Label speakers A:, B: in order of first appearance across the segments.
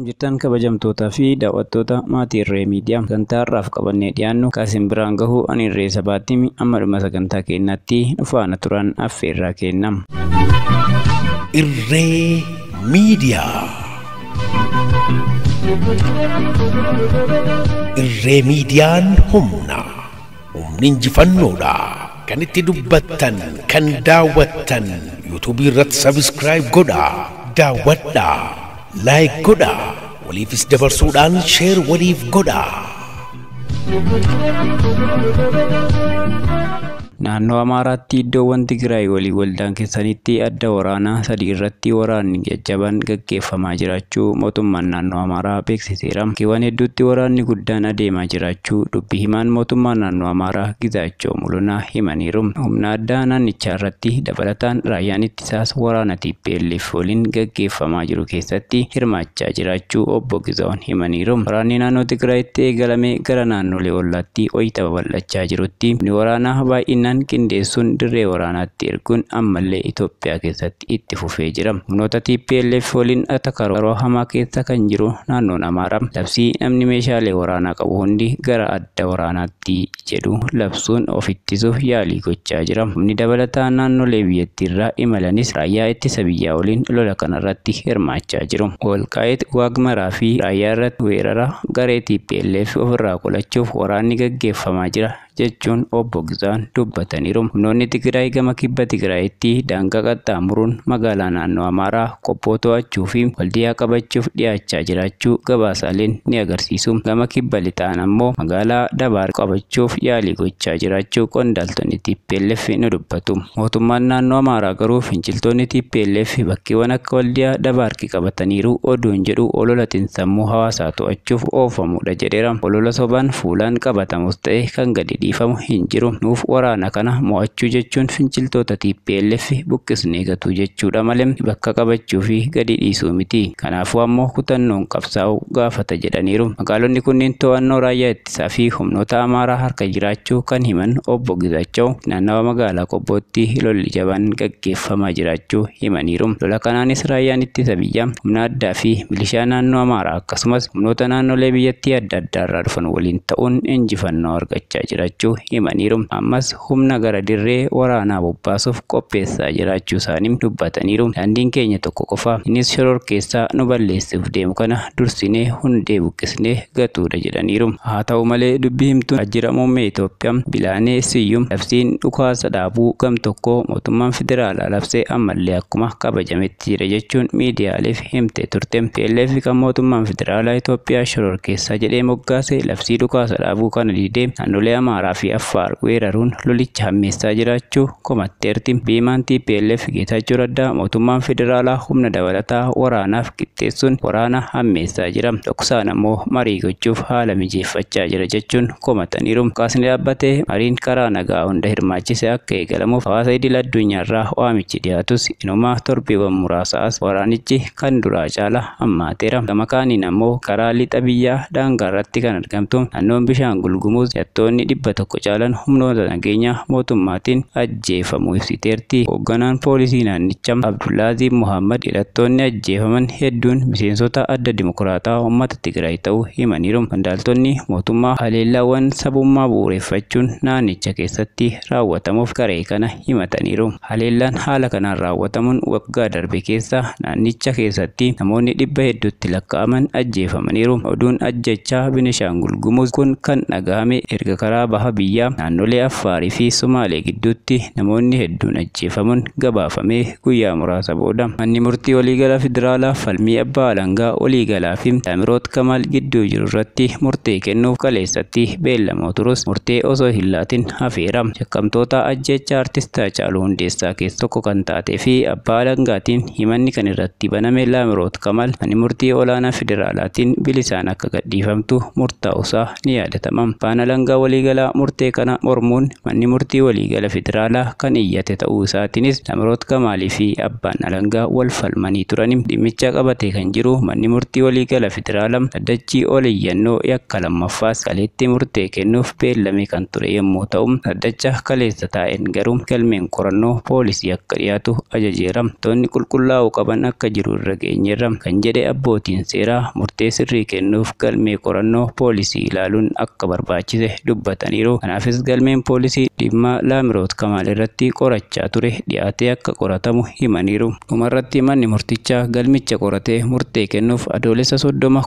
A: Akkam jirtan kabajamtootaa fi daawwattoota maatii Irree Miidiyaa. Sagantaa har'aaf qabannee dhiyaannu kaasin biraan gahu ani Irree Sabaatti amma dhuma sagantaa keenyaatti nu faana turan affeerraa kennama.
B: Irree Miidiyaa. Irree Miidiyaan humna. Humni injifannoodha. Kan itti dubbattan, kan daawwattan, yuutuubii irratti sabiskiraayib godhaa, daawwadhaa, laayik godhaa, waliifis dabarsuudhaan sheer waliif godhaa.
A: Naannoo Amaaraatti iddoowwan Tigraay walii waldaan keessanitti adda waraanaa sadii irratti waraanni jajjabaan gaggeeffamaa jiraachuu mootummaan naannoo Amaaraa beeksiseera. Bakkeewwan hedduutti waraanni guddaan adeemaa jiraachuu dubbi himaan mootummaa naannoo Amaaraa Gizaachoo Mulunaa himaniiru. Humna addaa naannichaa irratti dabalataan raayyaan ittisaas waraana TPLF waliin gaggeeffamaa jiru keessatti hirmaachaa jiraachuu obbo Gizaawwan himaniiru. Waraanni naannoo Tigraayitti eegalamee gara naannolee ollaatti wayita babal'achaa jirutti humni waraanaa baay'inaan qindeessuun dirree waraanaatti erguun ammallee Itoophiyaa keessatti itti fufee jira. Humnoota TPLF waliin atakaroo hamaa keessa kan jiru naannoon Amaaraa labsii namni meeshaalee waraanaa qabu hundi gara adda waraanaatti jedhu labsuun of ittisuuf yaalii gochaa jira. Humni dabalataa naannolee biyyattiirraa imalanis raayyaa ittisa biyyaa waliin lola kanarratti hirmaachaa jiru. Wolqaayit Waagmaraa fi raayyaa irratti weerara garee TPLF ofirraa qolachuuf waraanni gaggeeffamaa jira jechuun obbo Gizaan dubbataniiru. Humnoonni Tigraay gama kibba Tigraayitti daangaa qaxxaamuruun magaalaa naannoo Amaaraa Qobboo to'achuu fi Waldiyaa qabachuuf dhiyaachaa jiraachuu gabaasaaleen ni agarsiisu. Gama kibba lixaan ammoo magaalaa Dabaar qabachuuf yaalii gochaa jiraachuu qondaaltonni TPLF ni dubbatu. Mootummaan naannoo Amaaraa garuu finciltoonni TPLF bakkeewwan akka Waldiyaa Dabaarqi qabataniiru oduun jedhu olola xiinsammuu hawaasaa to'achuuf oofamudha jedheera. Olola sobaan fuulaan qabatamus ta'e kan gadi dhiifamu hin jiru. Nuuf waraana kana mo'achuu jechuun finciltoota TPLF buqqisnee gatuu jechuudha malee bakka qabachuu fi gadi dhiisuu miti. Kanaafuu ammoo kutannoon qabsaa'uu gaafata jedhaniiru. Magaalonni kunneen to'annoo raayyaa ittisaa fi humnoota Amaaraa harka jiraachuu kan himan obbo Gizaachoo naannawa magaalaa Qobbootti lolli jabaan gaggeeffamaa jiraachuu himaniiru. Lola kanaanis raayyaan ittisa biyyaa humna addaa fi milishaa naannoo Amaaraa akkasumas humnoota naannolee biyyattii adda addaarraa dhufan waliin ta'uun injifannoo argachaa jiraachuu himaniiru. Ammas humna gara dirree waraanaa bobbaasuuf qopheessaa jiraachuu isaanii dubbataniiru. Daandiin keenya tokko qofa, innis shororkeessaa nu balleessuuf deemu kana dursinee hundee buqqisnee gatuudha jedhaniiru. Haa ta'u malee dubbi himtuun waajjira muummee Itoophiyaa Bilaanee Siyyum labsiin dhukaasa dhaabuu gam tokkoo mootummaan federaalaa labsee ammallee akkuma kabajametti jira jechuun miidiyaaleef himtee turte. TPLF kan mootummaan federaalaa Itoophiyaa shororkeessaa jedhee moggaase labsii dhukaasa dhaabuu kana didee naannolee Amaaraa fi Affaar weeraruun lolicha hammeessaa jiraachuu komatteerti. Biimaan TPLF Geetaachoo Raddaa mootummaan federaalaa humna dabalataa waraanaaf qixxeessuun waraana hammeessaa jira. Dhoksaan ammoo marii gochuuf haala mijeeffachaa jira jechuun komataniiru. Kaasni dhaabbatee mariin karaa nagaa hunda hirmaachise akka eegalamuuf hawaasa idil addunyaarraa waamichi dhiyaatus inumaa torbeewwan muraasaas waraanichi kan duraa caala hammaateera. Gama kaaniin ammoo karaa lixa biyyaa daangaarratti kan argamtu naannoon bishaan gulgumuus hidhattoonni 100 caalan humnoota nageenyaa mootummaatiin ajjeefamuu ibsiteerti. Hoogganaan poolisii naannichaa Abdullaaziz Muhammad hidhattoonni ajjeefaman hedduun miseensota adda dimokiraataa uummata Tigraay ta'uu himaniiru. Qondaaltonni mootummaa haleellaawwan sabummaa bu'uureffachuun naannicha keessatti raawwatamuuf garee kana himataniiru. Haleellaan haala kanaan raawwatamuun waggaa darbe keessa naannicha keessatti namoonni 100 hedduutti lakkaa'aman ajjeefamaniiru. Oduun ajjechaa Binishaangul Gumuz kun kan dhagahame erga karaa baha biyyaa naannolee Affaarii fi Sumaalee gidduutti namoonni hedduun ajjeefamuun gabaafamee guyyaa muraasa booda. Manni murtii waliigalaa federaalaa falmii abbaa alangaa waliigalaa fi Lamiroot Kamaal gidduu jiru irratti murtee kennuuf kaleessatti beellamoo turus murtee osoo hin laatin hafeera. Shakkamtoota ajjeechaa artist Haacaaluu Hundeessaa keessa tokko kan taatee fi abbaa alangaatiin himanni kan irratti baname Lamiroot Kamaal manni murtii olaanaa federaalaatiin bilisaan akka gadhiifamtu murtaa'uusaa ni yaadatama. Abbaan alangaa waliigalaa murtee kana mormuun manni murtii waliigala federaalaa kan iyyate ta'uu isaatiinis Lamiroot Kamaalii fi abbaan alangaa wal falmanii turani. Dhimmicha qabatee kan jiru manni murtii waliigala federaalaa dhaddachii ol iyyannoo yakka lammaffaas kaleetti murtee kennuuf beellamee kan ture yommuu ta'u, dhaddacha kaleessa taa'een garuu galmeen qorannoo poolisii akka dhiyaatu ajajeera. Wantoonni qulqullaa'uu qaban akka jiru irra geenyeerra kan jedhe abbootiin seeraa murtee sirrii kennuuf galmee qorannoo poolisii ilaaluun akka barbaachise dubbataniiru. Kanaafis galmeen poolisii dhimma Laamiroot Kamaal irratti qorachaa ture dhiyaatee akka qoratamu himaniiru. Dhumarratti manni murtichaa galmicha qoratee murtee kennuuf Adoolessa 30,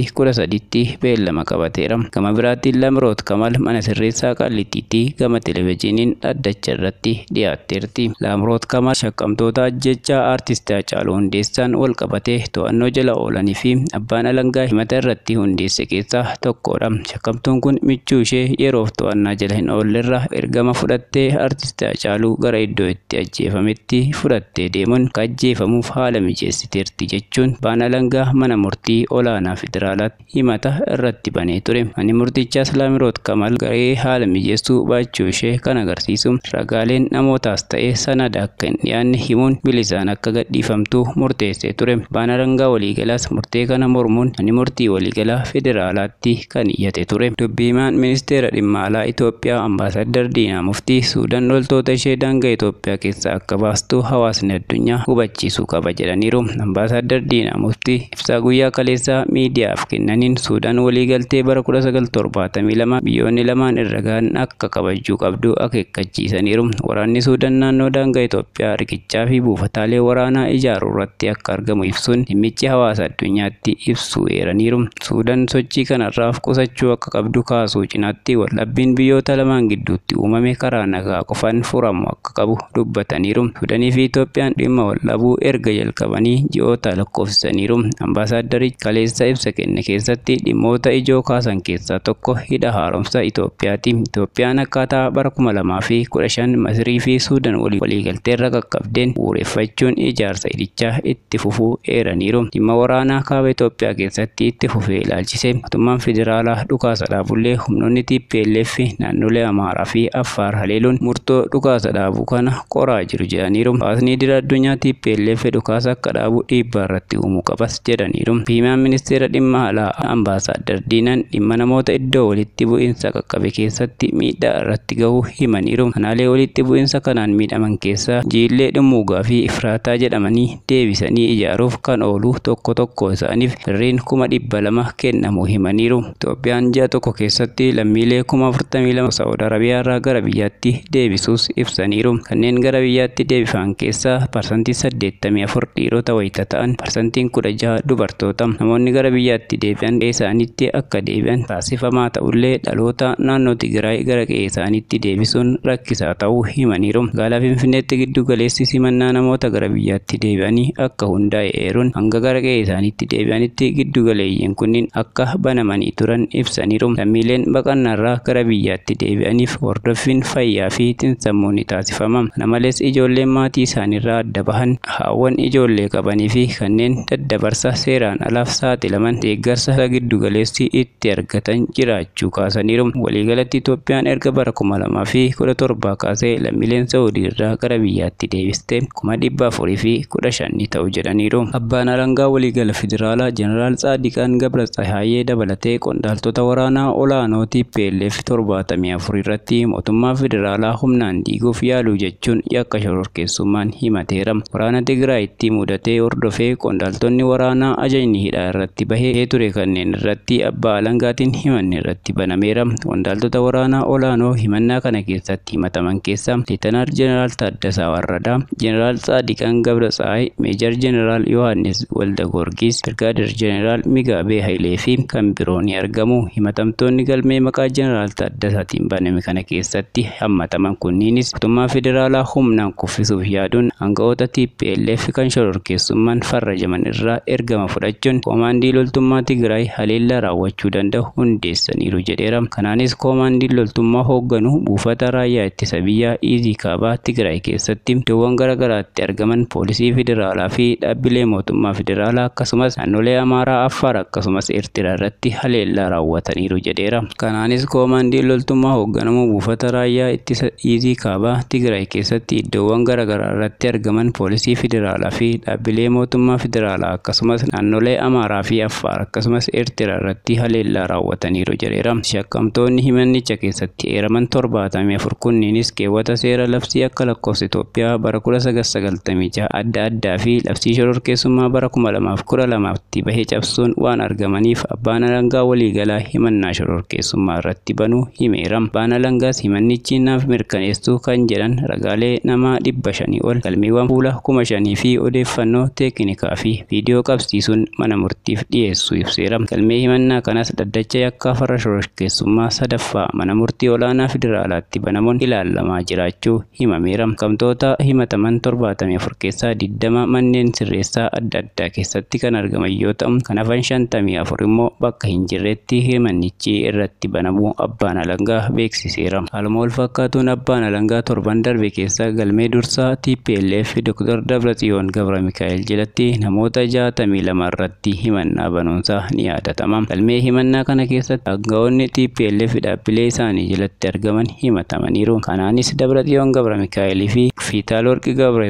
A: 2013tti beellama qabateera. Gama biraatti Laamiroot Kamaal mana sirreessaa Qaallittiitti gama televezyiiniin dhaddacha irratti dhiyaatteerti. Laamiroot Kamaal shakkamtoota ajjechaa aartist Haacaaluu Hundeessaan wal qabatee to'annoo jala oolanii fi abbaan alangaa himata irratti hundeesse keessaa tokkodha. Shakkamtuun kun michuu ishee yeroof to'annaa jala hin oollerra ergama fudhattee aartist Haacaaluu gara iddoo itti ajjeefametti fudhattee deemuun akka ajjeefamuuf haala mijeessiteerti jechuun abbaan alangaa mana murtii olaanaa federaalaatti himata irratti banee ture. Manni murtichaas Laamiroot Kamaal garee haala mijeessuu baachuu ishee kan agarsiisu ragaaleen namootaas ta'ee sanada akka hin dhiyaanne himuun bilisaan akka gadhiifamtu murteessee ture. Abbaan alangaa waliigalaas murtee kana mormuun manni murtii waliigalaa federaalaatti kan iyyate ture. Dubbi himaan ministeera dhimma alaa Itoophiyaa Ambaasaddar Diinaa Muftii Suudaan loltoota ishee daangaa Itoophiyaa keessaa akka baastu hawaasni addunyaa hubachiisuu qaba jedhaniiru. Ambaasaddar Diinaa Muftii ibsaa guyyaa kaleessaa miidiyaaf kennaniin Suudaan waliigaltee bara 1972 biyyoonni lamaan irra gahan akka kabajuu qabdu akeekkachiisaniiru. Waraanni Suudaan naannoo daangaa Itoophiyaa riqichaa fi buufataalee waraanaa ijaaruu irratti akka argamu ibsuun dhimmichi hawaasa addunyaatti ibsuu eeraniiru. Suudaan sochii kanarraaf qusachuu akka qabdu kaasuu cinaatti waldhabbiin biyyoota lamaan gidduutti uumame karaa nagaa qofaan furamu akka qabu dubbataniiru. Suudaanii fi Itoophiyaan dhimma waldhabuu erga jalqabanii ji'oota lakkoofsisaniiru. Ambaasaaddarri kaleessa ibsa kenne keessatti dhimmoota ijoo kaasan keessaa tokko hidha haaromsa Itoophiyaati. Itoophiyaan akkaataa bara 2015 Masirii fi Suudaan waliigalteerra qaqqabdeen bu'uureffachuun ijaarsa hidhichaa itti fufuu eeraniiru. Dhimma waraanaa kaaba Itoophiyaa keessatti itti fufee ilaalchise mootummaan federaalaa dhukaasa dhaabullee humnoonni TPLF naannolee Amaaraa fi Affaar haleeluun murtoo dhukaasa dhaabuu kana qoraa jiru jedhaniiru. Hawaasni idil addunyaa TPLF dhukaasa akka dhaabu dhiibbaa irratti uumuu qabas jedhaniiru. Himaan ministeera dhimma alaa Ambaasaddar Diinaan dhimma namoota iddoo walitti bu'iinsa qaqqabe keessatti miidhaa irratti gahu himaniiru. Kanaalee walitti bu'iinsa kanaan miidhaman keessaa Jiillee Dhummuugaa fi Ifraataa jedhamanii deebisanii ijaaruuf kan oolu tokko tokko isaaniif birriin 200,000 kennamuu himaniiru. Itoophiyaan ji'a tokko keessatti lammiilee 42,000 Saa'ud Arabiyaa irraa gara biyyaatti deebisuus ibsaniiru. Kanneen gara biyyaatti deebifaman keessaa 84% dhiirota wayita ta'an 16% dubartoota. Namoonni gara biyyaatti deebi'an qe'ee isaaniitti akka deebi'an taasifamaa ta'ullee dhaloota naannoo Tigraay gara qe'ee isaaniitti deebisuun rakkisaa ta'uu himaniiru. Magaalaa Finfinneetti giddu galeessi simannaa namoota gara biyyaatti deebi'anii akka hundaa'e eeruun hanga gara qe'ee isaaniitti deebi'anitti giddu galeeyyiin kunniin akka banamanii turan ibsaniiru. Lammiileen baqannaarraa gara biyyaatti deebi'aniif hordoffiin fayyaa fi xiinsammuu ni taasifama. Kana malees ijoolleen maatii isaaniirraa adda bahan, haawwan ijoollee qabanii fi kanneen daddabarsa seeraan alaaf saaxilaman deeggarsa giddu galeessi itti argatan jiraachuu kaasaniiru. Waliigalatti Itoophiyaan erga bara 2017 kaasee lammiileen Saa'udii irraa gara biyyaatti deebiste 415,000 ni ta'u jedhaniiru. Abbaan alangaa waliigala federaalaa Jeneraal Tsaadiqaan Gabratsahaayyee dabalatee qondaaltota waraanaa olaanoo TPLF 74 irratti mootummaa federaalaa humnaan diiguuf yaaluu jechuun yakka shororkeessummaan himateera. Waraana Tigraayitti mudatee hordofee qondaaltonni waraanaa ajajni hidhaa irratti bahee ture kanneen irratti abbaa alangaatiin himanni irratti banameera. Qondaaltota waraanaa olaanoo himannaa kana keessatti himataman keessaa Leetanaal Jeneraal Taaddasaa Warradaa, Jeneraal Tsaadiqaan Gabratsaayi, Meejar Jeneraal Yohaannis Walda Goorgis, Birgaadir Jeneraal Migaabee Hayilee fi kan biroo ni argamu. Himatamtoonni galmee maqaa Jeneraal Taaddasaatiin baname kana keessatti hammataman kunniinis mootummaa federaalaa humnaan kuffisuuf yaaduun aanga'oota TPLF kan shororkeessummaan farrajaman irraa ergama fudhachuun koomaandii loltummaa Tigraay haleellaa raawwachuu danda'u hundeessaniiru jedheera. Kanaanis koomaandiin loltummaa hoogganu buufata raayyaa ittisa biyyaa Iizii kaabaa Tigraay keessatti iddoowwan garaagaraatti argaman poolisii federaalaa fi dhaabbilee mootummaa federaalaa akkasumas naannolee Amaaraa, Affaar akkasumas Eertiraa irratti haleellaa raawwataniiru jedheera. Kanaanis koomaandiin loltummaa hoogganamu buufata raayyaa ittisa Iizii kaabaa Tigraay keessatti iddoowwan garaagaraa irratti argaman poolisii federaalaa fi dhaabbilee mootummaa federaalaa akkasumas naannolee Amaaraa fi Affaar akkasumas Eertiraa irratti haleellaa raawwataniiru jedheera. Shakkamtoonni himannicha keessatti eeraman 74 kunniinis keewwata seera labsii akka lakkoofsa Itoophiyaa bara 1996 adda addaa fi labsii shororkeessummaa bara 2012tti bahee cabsuun waan argamaniif abbaan alangaa waliigalaa himannaa shororkeessummaa irratti banuu himeera. Abbaan alangaas himannichi naaf mirkaneessuu kan jedhan ragaalee namaa 500 ol galmeewwan fuula 5000 fi odeeffannoo teeknikaa fi viidiyoo qabsiisuun mana murtiif dhiyeessuu ibseera. Galmee himannaa kanas dhaddacha yakkaa farra shororkeessummaa sadaffaa mana murtii olaanaa federaalaatti banamuun ilaalamaa jiraachuu himameera. Shakkamtoota himataman 74 keessaa 20 manneen sirreessaa adda addaa keessatti kan argaman yoo ta'u, kan hafan 54 immoo bakka hin jirretti himannichi irratti banamuu abbaan alangaa beeksiseera. Haaluma wal fakkaatuun abbaan alangaa torban darbe keessa galmee dursaa TPLF Dr. Dabratsiyoon Gabra Mikaa'el jalatti namoota 62 irratti himannaa banuunsaa ni yaadatama. Galmee himannaa kana keessatti aangawoonni TPLF dhaabbilee isaanii jalatti argaman himatamaniiru. Kanaanis Dabratsiyoon Gabra Mikaa'elii fi Fiitaalwarqi Gabra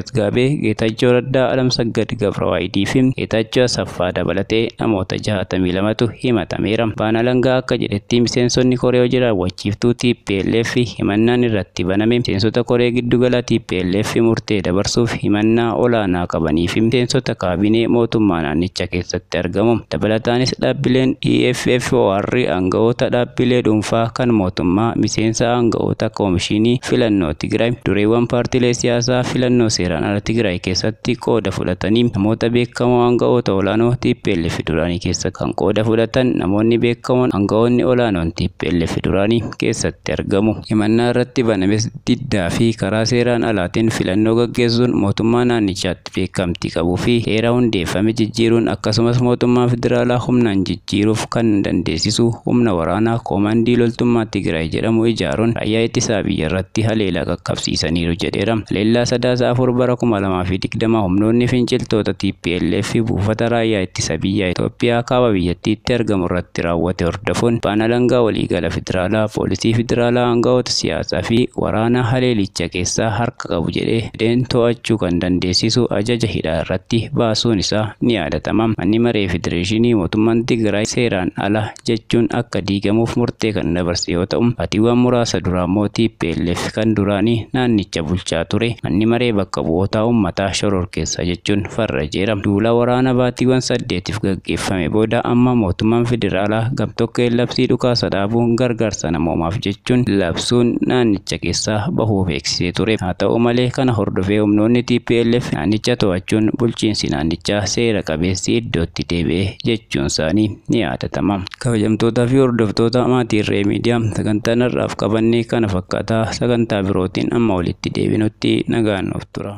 A: Geetaachoo Raddaa, Alamsaggad Gabrawaayidii fi Geetaachoo Asaffaa dabalatee namoota 62tu himatameera. Abbaan alangaa akka jedhetti miseensonni koree hojii raawwachiiftuu TPLF himannaan irratti baname miseensota koree giddugala TPLF murtee dabarsuuf himannaa olaanaa qabanii fi miseensota kaabinee mootummaa naannicha keessatti argamu. Dabalataanis dhaabbileen EFFOR aangawoota dhaabbilee dhuunfaa kan mootummaa miseensa aangawoota koomishinii filannoo Tigraay dureewwan paartiilee siyaasaa filannoo seeraan ala Tigraay keessatti qooda fudhatanii namoota beekamoo aangawoota olaanoo TPLF duraanii keessa kan qooda fudhatan namoonni beekamoon aangawoonni olaanoon TPLF duraanii keessatti argamu. Himannaa irratti banames diddaa fi karaa seeraan alaatiin filannoo gaggeessuun mootummaa naannichaatti beekamtii qabuu fi heera hundeeffame jijjiiruun akkasumas mootummaa federaalaa humnaan jijjiiruuf kan dandeessisu humna waraanaa koomandii loltummaa Tigraay jedhamu ijaaruun raayyaa ittisaa biyya irratti haleelaa qaqqabsiisaniiru jedheera. Haleellaa 4 bara 2020 humnoonni finciltoota TPLF buufata raayyaa ittisa biyya Itoophiyaa kaaba biyyattiitti argamu irratti raawwate hordofuun abbaan alangaa waliigala federaalaa, poolisii federaalaa, aangawoota siyaasaa fi waraana haleelicha keessaa harka qabu jedhee fedheen to'achuu kan dandeessisu ajaja hidhaa irratti baasuun isaa ni yaadatama. Manni maree federeeshinii mootummaan Tigraay seeraan ala jechuun akka diigamuuf murtee kan dabarse yoo ta'u, baatiiwwan muraasa dura immoo TPLF kan duraanii naannicha bulchaa ture manni maree bakka bu'oota uummataa shororkeessa jechuun farrajeera. Duula waraana baatiiwwan 8 gaggeeffame booda amma mootummaan federaalaa gamtokkeen labsii dhukaasa dhaabuun gargaarsa namoomaaf jechuun labsuun naannicha keessaa bahuu beeksisee ture. Haa ta'u malee kana hordofee humnoonni TPLF naannicha to'achuun bulchiinsi naannichaa seera qabeessi iddootti deebi'e jechuun isaanii ni yaadatama. Kabajamtootaa fi hordoftoota maatii Irree Miidiyaa sagantaan har'aaf qabannee kana fakkaataa sagantaa birootiin amma walitti deebinutti nagaan nuuf tura.